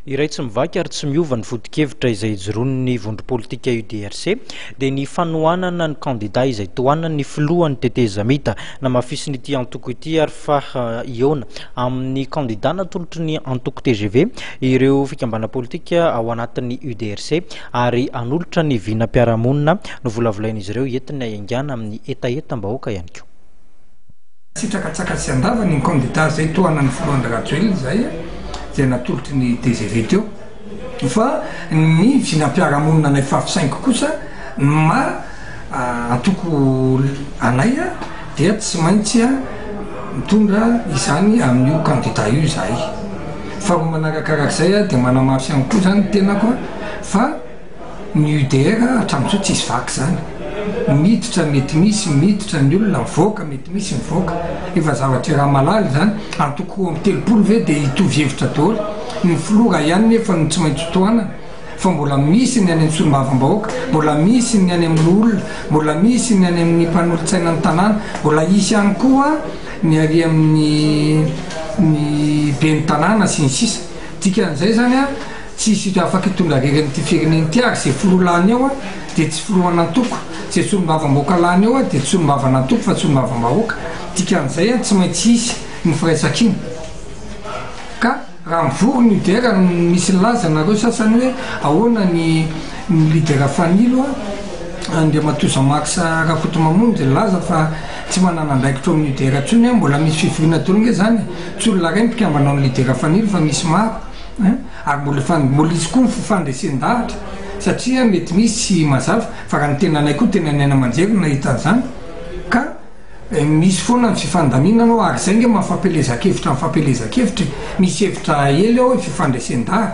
Iray tsy mivaky ary tsy miova ny foto-kevitra izay ijoroan'ny vondrom-politika UDRC dia ny fanohanana ny kandida izay tohanan'ny filohan'ny tetezamita. Namafisin'ity antoko ity ary fa hihaona amin'ny kandida natolotry ny antoko tgv ireo fikambanam-politika ao anatin'ny UDRC ary hanolotra ny vinam-piarahamonina novolavolain'izy ireo entina hiaingàna amin'ny hetahetam-bahoaka ihany koa. Sitraka tsaka sy andavany ny kandida izay tohanan'ny filoha Andry Rajoelina izay izay natolotry ny tgv teo fa ny vinam-piarahamonina anay Fafisaingo kosa ny maha antoko anay dia tsy maintsy mitondra izany amin'io kandida io izahay. Faharoa manarakarak'izay dia manamafy ihany koa izany ny tenako fa Ny UDR hatramin'izao tsisy vaky izany. Miditra mety misy miditra ny olona, mivoaka mety misy mivoaka. Efa zavatra iaraha-mahalala izany. Antoko 32 ve dia hitovy hevitra daholo? Ny filoha iray ihany nefa no tsy maintsy tohanana. Fa mbola misy ny any amin'ny solombavambahoaka, mbola misy ny any amin'ny loholona, mbola misy ny any amin'ny mpanolotsaina ny tanàna, mbola hisy ihany koa ny ary amin'ny ny ben'ny tanàna sy ny sisa. Dikan'izay izany an, Tsisy afaka hitondra irery an'ity firenena ity ary izay filoha lany eo dia tsy filohan'antoko, izay solombavambahoaka lany eo dia tsy solombavan'antoko fa solombavambahoaka. Dikan'izay tsy maintsy hisy ny firaisankina. Ka raha mivory ny UDR no misy nilaza nareo sasany hoe ahoana ny ny leader Fanilo Andriamatoa Jean Max Rakotomamonjy nilaza fa tsy manana andraikitra ao amin'ny UDR intsony, mbola misy fivoriana daholo nge zany e, tsy olona iray ny mpikambana ao amin'ny leader Fanilo fa misy maro. Ary mbola efa mbola hisy koa ny fifandresen-dahatra satria mety misy tsy mazava fa raha ny tenanay koa tena ny aina aman-jery no nahita an'izany ka misy foana ny fifandaminana ao ary izay nge maha fampielezan-kevitra ny fampielezan-kevitra e! Misy hevitra aely ao e fifandresen-dahatra.